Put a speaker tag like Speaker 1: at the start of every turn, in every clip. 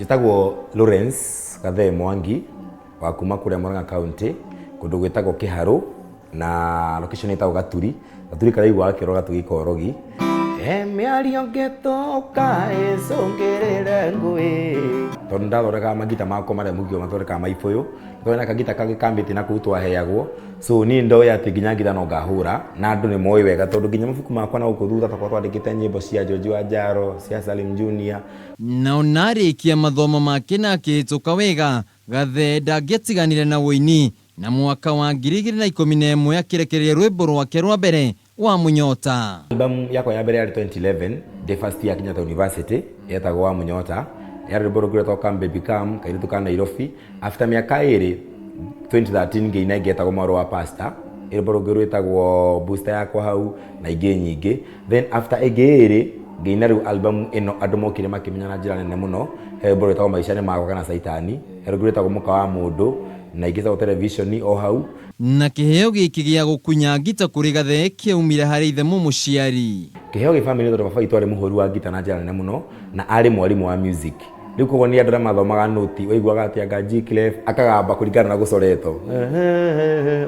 Speaker 1: Njĩtagwo Lawrence Gathee Mwangi wa kuma kũrĩa Murang'a County kũndũ gwĩtagwo Kĩharũ na location ĩtagwo Gaturi. Gaturi karaigua gakĩrwo Gaturi Korogi. He mĩario ngĩtũka ĩcũngĩrĩre ngũĩ. Tondũ ndathondekaga magita makwa marĩa mũingĩ mathondekaga ma ibũyũ, nĩ na kagita kangĩ ka mĩtĩ na kũu twaheagwo, so niĩ ndoĩ atĩ nginya ngita no ngahũra na andũ nĩ moĩ wega tondũ nginya mabuku makwa na gũkũ thutha twakoragwo twandĩkĩte nyĩmbo cia George wa Njaro, cia Salim Junior.
Speaker 2: Na ona arĩkia mathomo make na akĩhĩtũka wega, Gathee ndangĩatiganire na ũini, na mwaka wa 2011 akĩrekereria rwĩmbo rwake rwa mbere wa Mũnyota.
Speaker 1: Album yakwa ya mbere yarĩ 2011 ndĩ first year Kenyatta University, yetagwo wa Mũnyota. Yarĩ rwĩmbo rũngĩ rwetagwo Come Baby Come, kairĩtu ka Nairobi. After mĩaka ĩrĩ 2013 ngĩina ĩngĩ yetagwo Mwarĩ wa Pastor, rwĩmbo rũngĩ rwĩtagwo Booster yakwa hau na ingĩ nyingĩ. Then after ĩngĩ ĩrĩ ngĩina rĩu album ĩno andũ mokire makĩmenya na njĩra nene mũno. He rwĩmbo rwĩtagwo Maisha nĩ makwa kana Caitani, he rũngĩ rwĩtagwo Mũka wa Mũndũ na ingĩ ciĩtagwo Television o hau.
Speaker 2: Na kĩheo gĩkĩ gĩa gũkunya ngita kũrĩ Gathee kĩaumire harĩ ithe mũmũciari.
Speaker 1: Kĩheo gĩ famĩlĩ tondũ baba witũ arĩ mũhũri wa ngita na njĩra nene mũno na arĩ mwarimũ wa music. Rĩu koguo nĩ andũ arĩa mathomaga nũti waiguaga atĩ anga G clef akagamba kũringana na gũcoretwo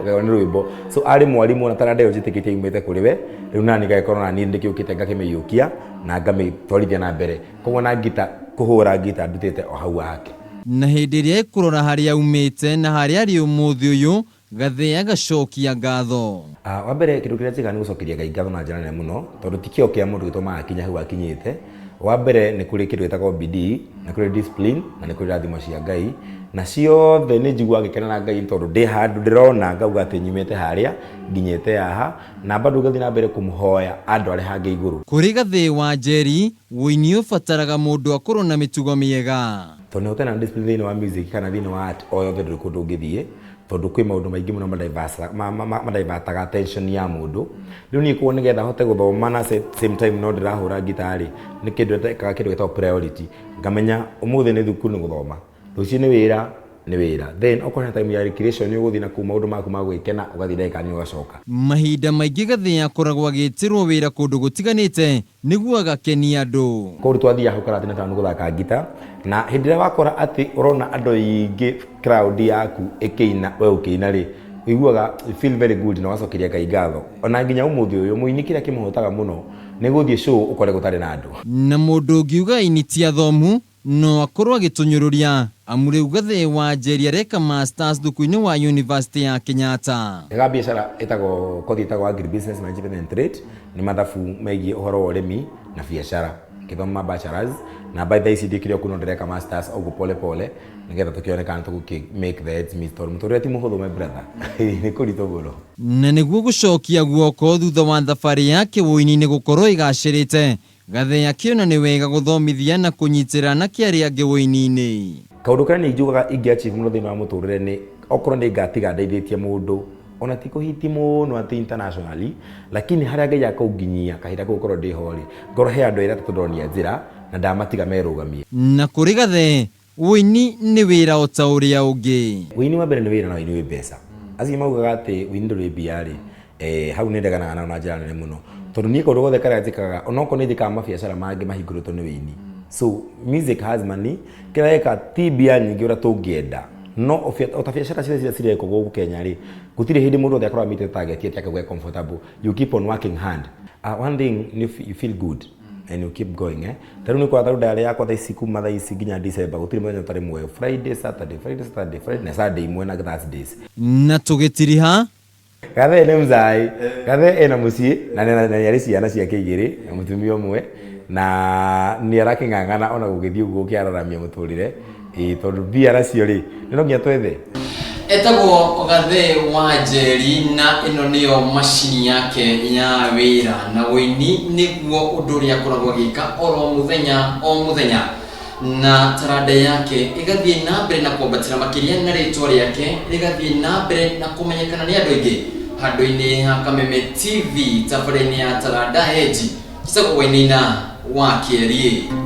Speaker 1: ũkaigua nĩ rwĩmbo. So arĩ mwarimũ na taranda ĩyo njĩtĩkĩtie yumĩte kũrĩ we, rĩu nani ngagĩkorwo naniĩ nĩkĩũkĩte ngakĩmĩiyũkia na ngamĩtwarithia na mbere. Koguo na ngita kũhũra ngita ndutĩte o hau hake.
Speaker 2: Na hĩndĩ ĩrĩa ekũrora harĩa aumĩte na harĩa arĩ ũmũthĩ ũyũ, Gathee agacokia ngatho.
Speaker 1: Wa mbere kĩndũ kĩrĩa njĩkaga nĩ gũcokeria Ngai ngatho na njĩra nene mũno, tondũ ti kĩo kĩa mũndũ gĩtũmaga akinye hau akinyĩte. Wa mbere nĩ kũrĩ kĩndũ gĩtagwo bidii, nĩ kũrĩ discipline na nĩ kũrĩ irathimo cia Ngai, na ciothe nĩ njiguaga ngĩkena na Ngai tondũ ndĩ handũ ndĩrona ngauga atĩ nyumĩte harĩa nginyĩte haha, na bado ngathiĩ na mbere kũmũhoya andware hangĩ igũrũ.
Speaker 2: Kũrĩ Gathee wa Njeri, ũini ũbataraga mũndũ akorwo na mĩtugo mĩega.
Speaker 1: Tondũ nĩ ũtarĩ na discipline thĩinĩ wa music kana thĩinĩ wa art o yothe ndũrĩ kũndũ ũngĩthiĩ. Tondũ kwĩ maũndũ maingĩ mũno madivataga attention ya mũndũ. Rĩu niĩ koguo nĩgetha hote gũthoma na same time no ndĩrahũra ngita rĩ, nĩ kĩndũ ndekaga kĩndũ gĩtagwo priority. Ngamenya ũmũthĩ nĩ thukuru nĩ gũthoma, rũciũ nĩ wĩra nĩ wĩra. Then okorwo hena time ya recreation nĩ ũgũthiĩ nakũu maũndũ maku ma gwĩkena ũgathiĩ ndagĩka nini ũgacoka.
Speaker 2: Mahinda maingĩ Gathĩĩ akoragwo agĩtĩrwo wĩra kũndũ gũtiganĩte nĩguo agakenia andũ.
Speaker 1: Koguo rĩu twathiaga hau Karatina town gũthaka ngita, na hĩndĩ ĩrĩa wakora atĩ ũrona andũ aingĩ crowd yaku ĩkĩina we ũkĩina rĩ, ũiguaga you feel very good na ũgacokeria Ngai ngatho. Ona nginya ũmũthĩ ũyũ mũini kĩrĩa kĩmũhotaga mũno nĩ gũthiĩ show ũkore gũtarĩ na andũ.
Speaker 2: Na mũndũ ũngiuga aini ti athomu no akorwo agĩtũnyũrũria amu rĩu Gathee wa Njeri areka masters thuku-inĩ wa University ya Kenyatta.
Speaker 1: Ndĩga biacara ĩtagwo kothi ĩtagwo Agri Business Management and Trade, nĩ mathabu megiĩ ũhoro wa ũrĩmi na biacara. Ngĩthoma bachelors na by thaa ici ndĩkĩrĩ o kũu no ndĩreka masters o ũguo pole pole nĩgetha tũkĩone kana tũgũkĩ make the ends meet tondũ mũtũrĩre ti mũhũthũ my brother, nĩ kũritũ mũno.
Speaker 2: Na nĩguo gũcokia guoko thutha wa thabarĩ yake ũini-inĩ gũkorwo ĩgacĩrĩte, Gathee akĩona nĩ wega gũthomithia na kũnyitĩrĩra anake arĩa angĩ ũini-inĩ.
Speaker 1: Kaũndũ karĩa niĩ njugaga ingĩ achieve mũno thĩinĩ wa mũtũrĩre nĩ okorwo nĩ ngatiga ndeithĩtie mũndũ ona ti kũhiti mũno atĩ internationally lakini harĩa Ngai akũnginyia kahinda kau ngorwo ndĩ ho rĩ, ngorwo he andũ erĩ atatũ ndonia njĩra na ndamatiga merũgamie.
Speaker 2: Na kũrĩ Gathee, ũini nĩ wĩra o ta ũrĩa ũngĩ.
Speaker 1: Ũini wa mbere nĩ wĩra na ũini wĩ mbeca. Acio maugaga atĩ ũini ndũrĩ mbia rĩ, hau nĩ ndeganaga nao na njĩra nene mũno. Tondũ niĩ kaũndũ gothe karĩa njĩkaga, onokorwo nĩ njĩkaga mabiacara mangĩ mahingũrĩtwo nĩ ũini. So music has money, kĩrĩa weka ti mbia nyingĩ ũrĩa tũngĩenda. No o ta biacara ciothe iria cirekwo gũkũ Kenya rĩ, gũtirĩ hĩndĩ mũndũ wothe akoragwo meetĩte target atĩ akauga e comfortable. You keep on working hard. One thing nĩ you feel good and you keep going eh. Ta rĩu nĩ ũkoraga ta rĩu diary yakwa thaa ici kuma thaa ici nginya December gũtirĩ mũthenya ũtarĩ muoyo. Friday, Saturday, Friday, Saturday, Friday na Sunday imwe na Thursdays.
Speaker 2: Na tũgĩtiriha.
Speaker 1: Gathee nĩ mzai. Gathee ena mũciĩ na nĩ arĩ ciana ciake igĩrĩ na mũtumia ũmwe na nĩ arakĩng'ang'ana ona gũgĩthiĩ ũguo gũkĩararamia mũtũrĩre. Ĩĩ tondũ mbia nacio rĩ, nĩ no nginya twethe.
Speaker 2: Etagwo Gathee wa Njeri na ĩno nĩyo macini yake ya wĩra na ũini nĩguo ũndũ ũrĩa akoragwo agĩka oro mũthenya o mũthenya na taranda yake ĩgathiĩ na mbere na kwambatĩra makĩria na rĩtwa rĩake rĩgathiĩ na mbere na kũmenyekana nĩ andũ aingĩ handũ-inĩ ha Kameme TV tabarĩra-inĩ ya Taranda Heji njĩtagwo Wainaina wa Kĩeriĩ.